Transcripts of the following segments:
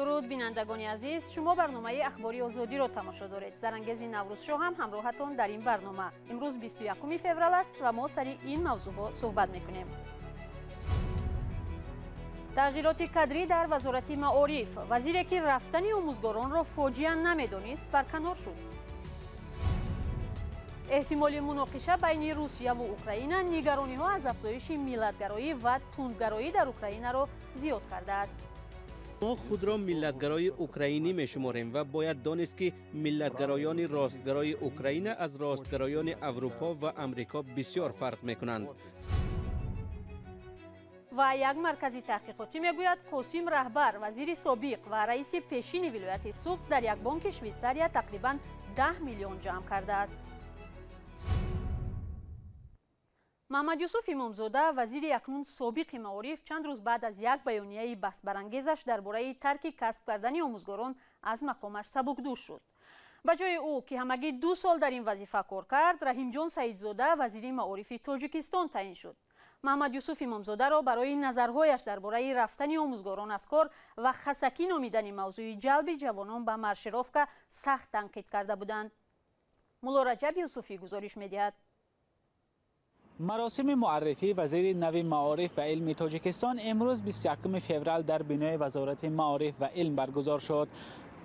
Дуруд бинандагони азиз, шумо барномаи Ахбори Озодиро тамошо доред. Зарангези Наврӯзшоҳ ҳам ҳамроҳатон дар ин барнома. Имрӯз 21 феврал аст ва мо сари ин мавзӯъҳо суҳбат мекунем. Тағйироти кадрӣ дар Вазорати маориф. Вазире ки рафтани омӯзгоронро фоҷиа намедонист, барканор шуд. Эҳтимоли муноқиша байни Русияву Украина нигарониҳо аз афзоиши миллатгароӣ ва тундгароӣ дар Украинаро зиёд кардааст. Мо худро миллатгарои украинӣ мешуморем ва бояд донист, ки миллатгароёни ростгарои Украина аз ростгароёни Аврупо ва Амрико бисёр фарқ мекунанд. Ва як маркази таҳқиқотӣ мегӯяд, Қосим Раҳбар, вазири собиқ ва раиси пешини вилояти Суғд, дар як бонки Швейтсария тақрибан 10 миллион ҷамъ кардааст. Маҳмад Юсуф Имомзода, вазири акнун собиқи маориф, чанд рӯз баъд аз як баёнияи баҳсбарангезаш дар бораи тарки касб кардани омӯзгорон аз мақомаш сабукдӯш шуд. Ба ҷои ӯ, ки ҳамагӣ 2 сол дар ин вазифа кор кард, Раҳимҷон Саидзода вазири маорифи Тоҷикистон таъин шуд. Маҳмад Юсуф Имомзодаро барои назарҳояш дар бораи рафтани омӯзгорон аз кор ва хасакӣ номидани мавзӯи ҷалби ҷавонон ба маршировка сахт танқид карда буданд. Мулло Раҷаб Юсуфӣ гузориш медиҳад. Маросими муаррифии вазири нави маориф ва илми Тоҷикистон имрӯз 21 феврал дар бинои Вазорати маориф ва илм баргузор шуд.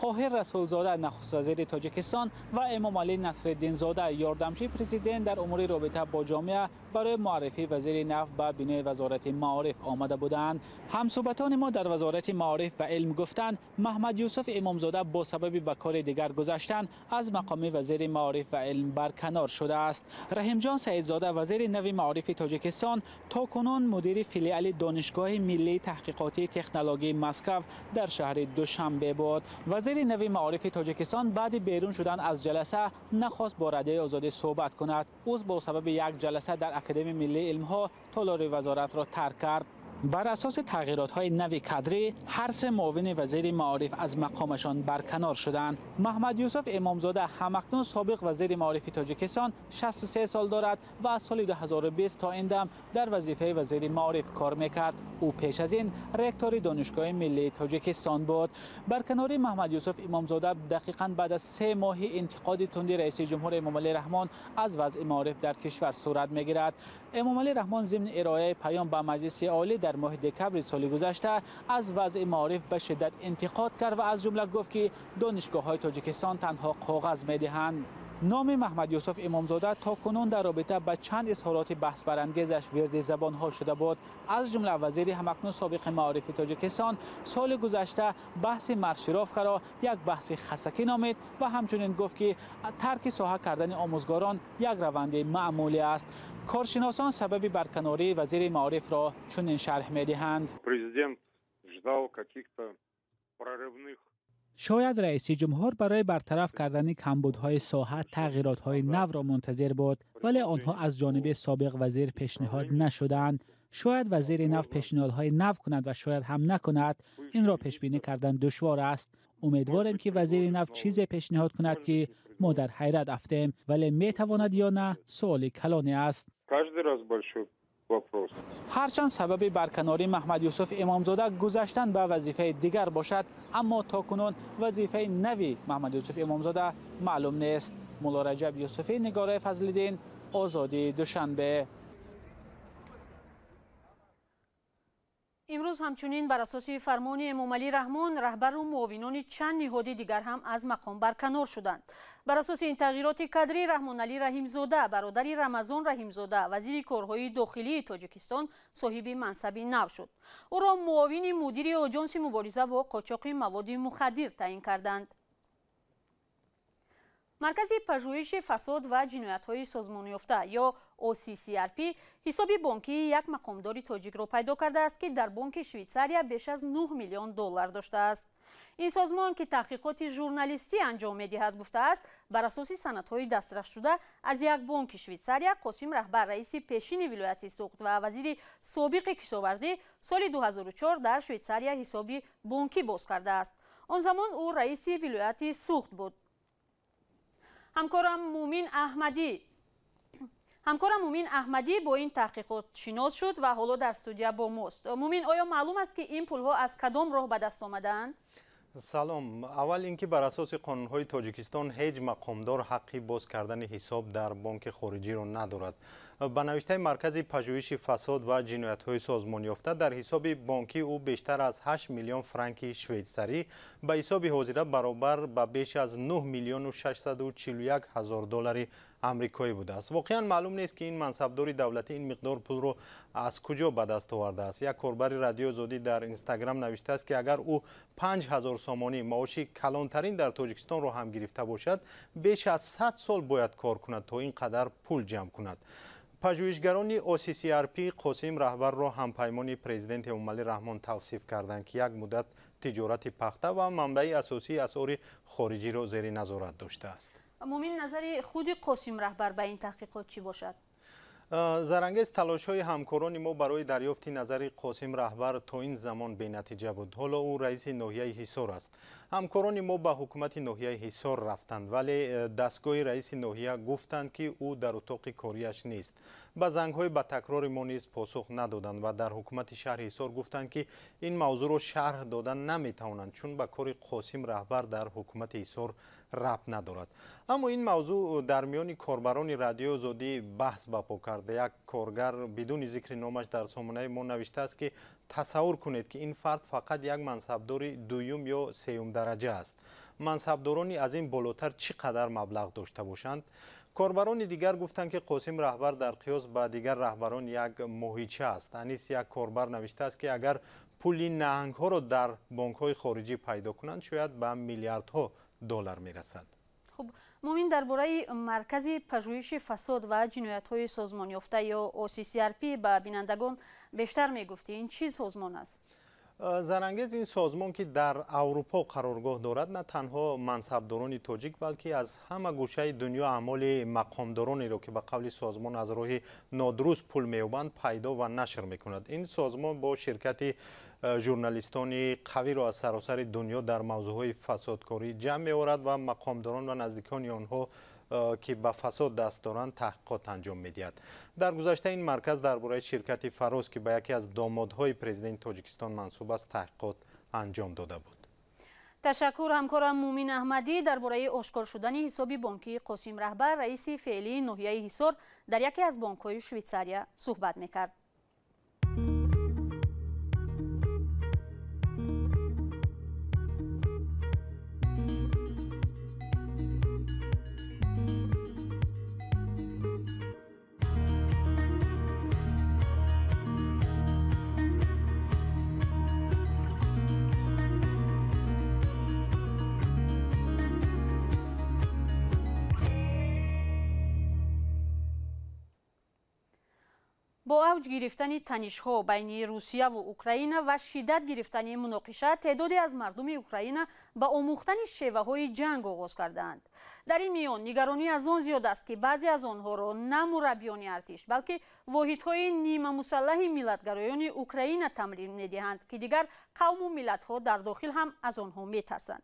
Қоҳир Расулзода, нахуствазири Тоҷикистон, ва Эмомалӣ Насриддинзода, ёрдамчии президент дар умури робита бо ҷомеа, барои муаррифии вазири нав ба бинои Вазорати маориф омада буданд. Ҳамсӯҳбатони мо дар Вазорати маориф ва илм гуфтанд, Маҳмад Юсуф Имомзода бо сабаби ба кори дигар гузаштан аз мақоми вазири маориф ва илм барканор шудааст. Раҳимҷон Саидзода, вазири нави маорифи Тоҷикистон, то кунун мудири филиали Донишгоҳи миллии таҳқиқотии технологияи Москав дар шаҳри Душанбе буд. Вазири нави маорифи Тоҷикистон баъди берун шудан аз ҷаласа нахост бо Радиои Озодӣ суҳбат кунад. Ӯ бо сабаби як ҷаласа дар Академияи миллии илмҳо толори вазоратро тарк кард. Бар асоси тағйиротҳои нави кадрӣ, ҳар се муовини вазири маориф аз мақомашон барканор шуданд. Маҳмад Юсуф Имомзода, ҳамакнун собиқ вазири маорифи Тоҷикистон, 63 сол дорад ва аз соли 2020 то ин дам дар вазифаи вазири маориф кор мекард. Ӯ пеш аз ин ректори Донишгоҳи миллии Тоҷикистон буд. Барканории Маҳмад Юсуф Имомзода дақиқан баъд аз 3 моҳи интиқоди тунди раиси ҷумҳур Эмомалӣ Раҳмон аз вазъи маориф дар кишвар сурат мегирад. Эмомалӣ Раҳмон зимни ироаи паём ба Маҷлиси Олӣ дар моҳи декабри соли гузашта аз вазъи маориф ба шиддат интиқод кард ва аз ҷумла гуфт, ки донишгоҳҳои Тоҷикистон танҳо коғаз медиҳанд. Номи Маҳмад Юсуф Имомзода то кунун дар робита ба чанд изҳороти баҳсбарангезаш вирди забонҳо шуда буд. Аз ҷумла вазири ҳамакнун собиқи маорифи Тоҷикистон соли гузашта баҳси маршировкаро як баҳси хасакӣ номид ва ҳамчунин гуфт, ки тарки соҳа кардани омӯзгорон як раванди маъмулӣ аст. Коршиносон сабаби барканории вазири маорифро чунин шарҳ медиҳанд. Президент ждал каких-то прорывных. Шояд раиси ҷумҳур барои бартараф кардани камбудҳои соҳа тағйиротҳои навро мунтазир буд, вале онҳо аз ҷониби собиқ вазир пешниҳод нашуданд. Шояд вазири нав пешниҳодҳои нав кунад ва шояд ҳам накунад. Инро пешбинӣ кардан душвор аст. Умедворем, ки вазири нав чизе пешниҳод кунад, ки мо дар ҳайрат афтем, вале метавонад ё на, суоли калоне аст. Ҳарчанд сабаби барканории Маҳмад Юсуф Имомзода гузаштан ба вазифаи дигар бошад, аммо то кунун вазифаи нави Маҳмад Юсуф Имомзода маълум нест. Мулло Раҷаб Юсуфӣ, Нигораи Фазлиддин, Озодӣ, Душанбе. Имрӯз ҳамчунин бар асоси фармони Эмомалӣ Раҳмон раҳбару муовинони чанд ниҳоди дигар ҳам аз мақом барканор шуданд. Бар асоси ин тағйироти кадрӣ, Раҳмоналӣ Раҳимзода, бародари Рамазон Раҳимзода, вазири корҳои дохилии Тоҷикистон, соҳиби мансаби нав шуд. Ӯро муовини мудири Оҷонси мубориза бо қочоқи маводи мухаддир таъин карданд. Маркази пажӯҳиши фасод ва ҷиноятҳои созмонёфта ё OCCRP ҳисоби бонкии як мақомдори тоҷикро пайдо кардааст, ки дар бонки Швейтсария беш аз 9 миллион доллар доштааст. Ин созмон, ки таҳқиқоти журналистӣ анҷом медиҳад, гуфтааст, бар асоси санадҳои дастрасшуда аз як бонки Швейтсария, Қосим Раҳбар, раиси пешини вилояти Суғд ва вазири собиқи кишоварзӣ, соли 2004 дар Швейтсария ҳисоби бонкӣ боз кардааст. Он замон ӯ раиси вилояти Суғд буд. Ҳамкорам Мумин Аҳмадӣ бо ин таҳқиқот шинос шуд ва ҳоло дар студия бо мост. Мумин, оё маълум аст, ки ин пулҳо аз кадом роҳ ба даст омадаанд? Салом. Аввал ин ки бар асоси қонунҳои Тоҷикистон ҳеҷ мақомдор ҳаққи боз кардани ҳисоб дар бонки хориҷиро надорад. Ба навиштаи Маркази пажӯҳиши фасод ва ҷиноятҳои созмонёфта, дар ҳисоби бонкии ӯ бештар аз 8 миллион франки швейтсарӣ ба ҳисоби ҳозира баробар ба беш аз 9 миллиону 641 ҳазор доллари амрикоӣ будааст. Воқеан маълум нест, ки ин мансабдори давлатӣ ин миқдор пулро аз куҷо ба даст овардааст. Як корбари Радиои Озодӣ дар Инстаграм навиштааст, ки агар ӯ 5000 сомонӣ, маоши калонтарин дар Тоҷикистонро ҳам гирифта бошад, беш аз 100 сол бояд кор кунад, то ин қадар пул ҷамъ кунад. Пажӯҳишгарони ОССРП Қосим Раҳбарро ҳампаймони президент Эмомалӣ Раҳмон тавсиф карданд, ки як муддат тиҷорати пахта ва манбаи асосии асъори хориҷиро зери назорат доштааст. Мумин, назари худи Қосим Раҳбар ба ин таҳқиқот чӣ бошад? Зарангез, талошҳои ҳамкорони мо барои дарёфти назари Қосим Раҳбар то ин замон бенатиҷа буд. Ҳоло ӯ раиси ноҳияи Ҳисор аст. Ҳамкорони мо ба ҳукумати ноҳияи Ҳисор рафтанд, вале дастгоҳи раиси ноҳия гуфтанд, ки ӯ дар утоқи кориаш нест. Ба зангҳои ба такрори мо низ посух надоданд ва дар ҳукумати шаҳри Ҳисор гуфтанд, ки ин мавзӯъро шарҳ дода наметавонанд, чун ба кори Қосим Раҳбар дар ҳукумати Ҳисор рабт надорад. Аммо ин мавзӯъ дар миёни корбарони Радиои Озодӣ баҳс ба по карда. Як коргар бидуни зикри номаш дар сомонаи мо навиштааст, ки тасаввур кунед, ки ин фард фақат як мансабдори дуюм ё сеюм дараҷа аст. Мансабдорони аз ин болотар чӣ қадар маблағ дошта бошанд? Корбарони дигар гуфтанд, ки Қосим Раҳбар дар қиёс ба дигар раҳбарон як моҳича аст. Анис, як корбар, навиштааст, ки агар пули наҳангҳоро дар бонкҳои хориҷӣ пайдо кунанд, шояд ба миллиардҳо доллар мерасад. Хуб, Мумин, дар бораи Маркази пажӯҳиши фасод ва ҷиноятҳои созмонёфта ё ОССРП ба бинандагон бештар мегуфтӣ. Ин чӣ созмон аст? Зарангез, ин созмон, ки дар Аврупо қароргоҳ дорад, на танҳо мансабдорони тоҷик, балки аз ҳама гӯшаи дунё аъмоли мақомдоронеро, ки ба қавли созмон аз роҳи нодуруст пул меёбанд, пайдо ва нашр мекунад. Ин созмон бо ширкати журналистони қавиро аз саросари дунё дар мавзӯъҳои фасодкорӣ ҷамъ меорад ва мақомдорон ва наздикони онҳо, ки ба фасод даст доранд, таҳқиқот анҷом медиҳад. Дар гузашта ин марказ дар бораи ширкати Фароз, ки ба яке аз домодҳои президенти Тоҷикистон мансуб аст, таҳқиқот анҷом дода буд. Ташаккур. Ҳамкорам Мумин Аҳмадӣ дар бораи ошкор шудани ҳисоби бонкии Қосим Раҳбар, раиси феълии ноҳияи Ҳисор, дар яке аз бонкҳои Швейтсария суҳбат мекард. Бо авҷ гирифтани танишҳо байни Русияву Украина ва шиддат гирифтани муноқиша, теъдоде аз мардуми Украина ба омӯхтани шеваҳои ҷанг оғоз кардаанд. Дар ин миён нигаронӣ аз он зиёд аст, ки баъзе аз онҳоро на мураббиёни артиш, балки воҳидҳои нимамусаллаҳи миллатгароёни Украина тамрин медиҳанд, ки дигар қавму миллатҳо дар дохил ҳам аз онҳо метарсанд.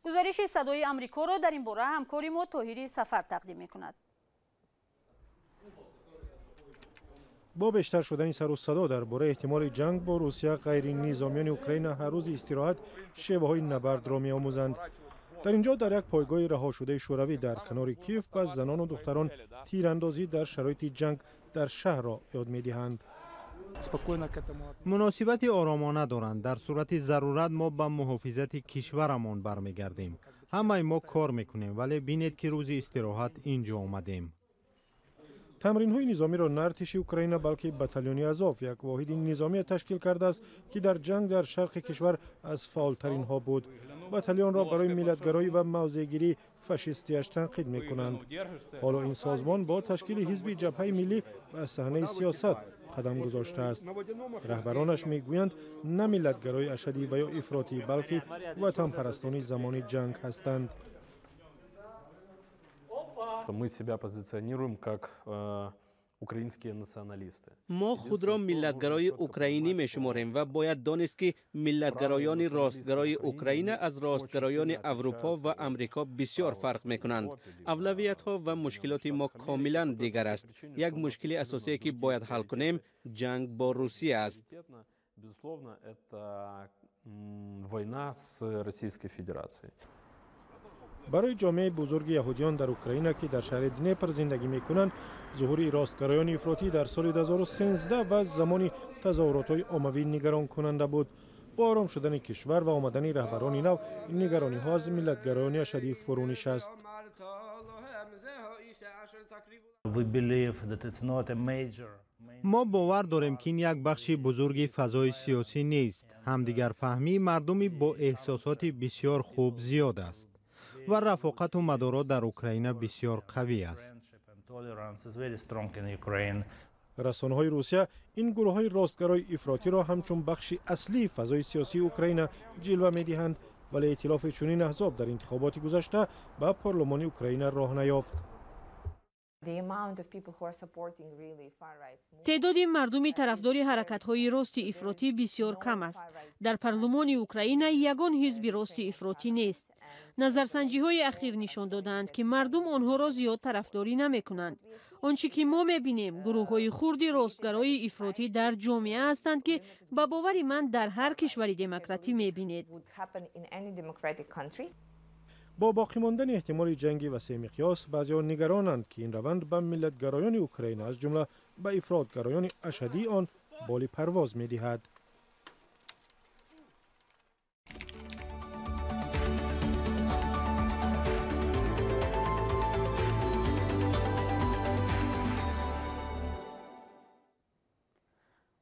Гузориши Садои Амрикоро дар ин бора ҳамкори мо Тоҳири Сафар тақдим мекунад. Бо бештар шудани сару садо дар бораи эҳтимоли ҷанг бо Русия, ғайринизомиёни Украина ҳар рӯзи истироҳат шеваҳои набардро меомӯзанд. Дар ин ҷо, дар як пойгоҳи раҳошудаи шӯравӣ дар канори Киев, ба занону духтарон тирандозӣ дар шароити ҷанг дар шаҳрро ёд медиҳанд. Муносибати оромона доранд. Дар сурати зарурат мо ба муҳофизати кишварамон бармегардем. Ҳамаи мо кор мекунем, вале бинед, ки рӯзи истироҳат ин ҷо омадем. Тамринҳои низомиро на артиши Украина, балки батальони Азов, як воҳиди низомия ташкил кардааст, ки дар ҷанг дар шарқи кишвар аз фаъолтаринҳо буд. Батальонро барои миллатгароӣ ва мавзеъгирии фашистиаш танқид мекунанд. Ҳоло ин созмон бо ташкили ҳизби Ҷабҳаи миллӣ ба саҳнаи сиёсат қадам гузоштааст. Раҳбаронаш мегӯянд, на миллатгарои ашадӣ ва ё ифротӣ, балки ватанпарастони замони ҷанг ҳастанд. Мы себя позиционируем как украинские националисты. Мо худро миллатгарои украинӣ мешуморем ва бояд донист, ки миллатгароёни ростгарои Украина аз ростгароёни Аврупо ва Амрико бисёр фарқ мекунанд. Авлавиятҳо ва мушкилоти мо комилан дигар аст. Як мушкили асосие, ки бояд ҳал кунем, ҷанг бо Русия аст. Безусловно, это война с Российской Федерацией. Барои ҷомеаи бузурги яҳудиён дар Украина, ки дар шаҳри Днепр зиндагӣ мекунанд, зуҳури ростгароёни ифротӣ дар соли 2013 ва замони тазоҳуротҳои оммавӣ нигаронкунанда буд. Бо ором шудани кишвар ва омадани раҳбарони нав, нигарониҳо аз миллатгароёни ашаддӣ фурӯ нишаст. Мо бовар дорем, ки ин як бахши бузурги фазои сиёсӣ нест. Ҳамдигарфаҳмии мардуми бо эҳсосоти бисёр хуб зиёд аст ва рафоқату мадоро дар Украина бисёр қавӣ аст. Расонаҳои Русия ин гурӯҳҳои ростгарои ифротиро ҳамчун бахши аслии фазои сиёсии Украина ҷилва медиҳанд, вале эътилофи чунин аҳзоб дар интихоботи гузашта ба парлумони Украина роҳ наёфт. Теъдоди мардуми тарафдори ҳаракатҳои рости ифротӣ бисёр кам аст. Дар парлумони Украина ягон ҳизби рости ифротӣ нест. Назарсанҷиҳои ахир нишон додаанд, ки мардум онҳоро зиёд тарафдорӣ намекунанд. Он чӣ ки мо мебинем, гурӯҳҳои хурди ростгарои ифротӣ дар ҷомеа ҳастанд, ки ба бовари ман дар ҳар кишвари демократӣ мебинед. Бо боқӣ мондани эҳтимоли ҷанги васеъмиқёс, баъзеҳо нигаронанд, ки ин раванд ба миллатгароёни Украина, аз ҷумла ба ифротгароёни ашаддии он, боли парвоз медиҳад.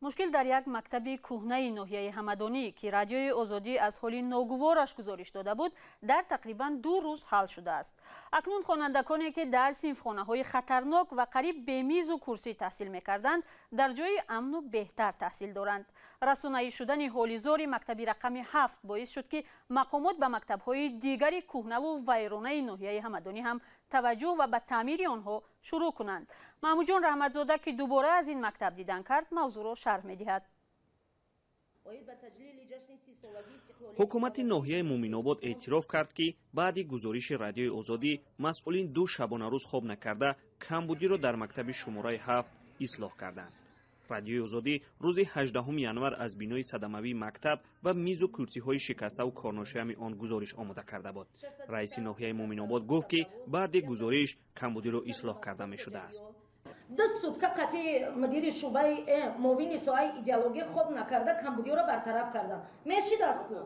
Мушкил дар як мактаби кӯҳнаи ноҳияи Ҳамадонӣ, ки Радиои Озодӣ аз ҳоли ногувораш гузориш дода буд, дар тақрибан 2 рӯз ҳал шудааст. Акнун хонандаконе, ки дар синфхонаҳои хатарнок ва қариб бемизу курсӣ таҳсил мекарданд, дар ҷои амну беҳтар таҳсил доранд. Расонаӣ шудани ҳолизори мактаби рақами 7 боис шуд, ки мақомот ба мактабҳои дигари кӯҳнаву вайронаи ноҳияи Ҳамадонӣ ҳам таваҷҷӯҳ ва ба таъмири онҳо шурӯъ кунанд. Маҳмудҷон Раҳматзода, ки дубора аз ин мактаб дидан кард, мавзӯъро шарҳ медиҳад. Ҳукумати ноҳияи Муминобод эътироф кард, ки баъди гузориши Радиои Озодӣ масъулин 2 шабонарӯз хоб накарда камбудиро дар мактаби шумораи 7 ислоҳ карданд. Радиои Озодӣ рӯзи 18 январ аз бинои садамавии мактаб ва мизу курсиҳои шикаставу корношоями он гузориш омода карда буд. Раиси ноҳияи Муминобод гуфт, ки баъди гузориш камбудиро ислоҳ карда мешудааст. 2 сутка қатъи мудири шӯъбаи муовини соҳаи идеология хоб накарда камбудиёро бартараф кардам. Мешидастку.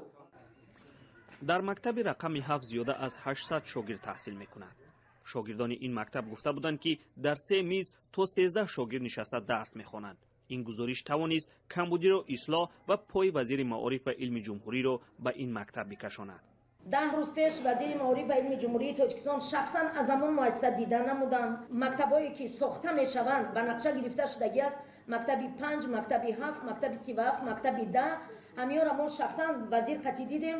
Дар мактаби рақами 7 зиёда аз 800 шогирд таҳсил мекунад. Шогирдони ин мактаб гуфта буданд, ки дар 3 миз то 13 шогирд нишаста дарс мехонанд. Ин гузориш тавонист камбудиро ислоҳ ва пои вазири маориф ва илми ҷумҳуриро ба ин мактаб бикашонад. 10 рӯз пеш вазири маориф ва илми ҷумҳурии Тоҷикистон шахсан аз ҳамон муассиса дида намуданд. Мактабҳое ки сохта мешаванд, ба нақша гирифта шудагӣ аст: мактаби 5, мактаби 7, мактаби 37, мактаби 10. Ҳамиёра мо шахсан вазир қатъӣ дидем.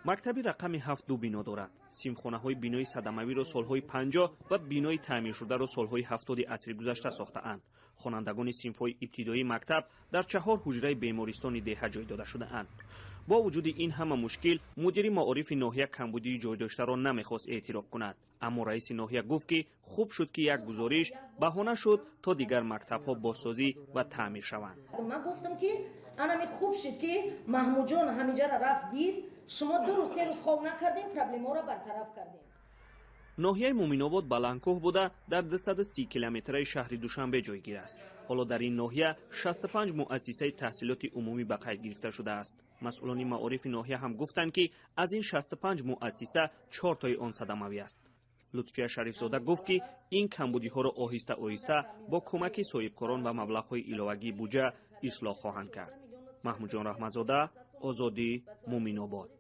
Мактаби рақами 7 2 бино дорад. Синфхонаҳои бинои садамавиро солҳои 50 ва бинои таъмиршударо солҳои 70 асри гузашта сохтаанд. Хонандагони синфҳои ибтидоии мактаб дар 4 ҳуҷраи бемористони деҳа ҷой дода шудаанд. Бо вуҷуди ин ҳама мушкил, мудири маорифи ноҳия камбудии ҷойдоштаро намехост эътироф кунад. Аммо раиси ноҳия гуфт, ки хуб шуд, ки як гузориш баҳона шуд, то дигар мактабҳо бозсозӣ ва таъмир шаванд. Ман гуфтам, ки анами хуб шуд, ки Маҳмудҷон ҳамиҷара рафт дид, шумо 2 рӯз 3 рӯз хоб накардем, проблемаро бартараф кардем. Ноҳияи Муминобод баландкӯҳ буда, дар 230 километраи шаҳри Душанбе ҷойгир аст. Ҳоло дар ин ноҳия 65 муассисаи таҳсилоти умумӣ ба қайд гирифта шудааст. Масъулони маорифи ноҳия ҳам гуфтанд, ки аз ин 65 муассиса 4тои он садамавӣ аст. Лутфия Шарифзода гуфт, ки ин камбудиҳоро оҳиста оҳиста бо кӯмаки соҳибкорон ва маблағҳои иловагии буҷа ислоҳ хоҳанд кард. Маҳмудҷон Раҳматзода, Озодӣ, Муминобод.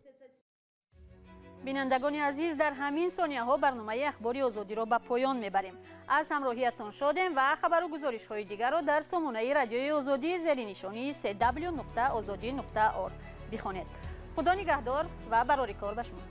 Бинандагони азиз, дар ҳамин сонияҳо барномаи Ахбори Озодиро ба поён мебарем. Аз ҳамроҳиятон шодем ва хабару гузоришҳои дигарро дар сомонаи Радиои Озодӣ зери нишонии cw.ozodi.org бихонед. Худо нигаҳдор ва барори кор ба шумо.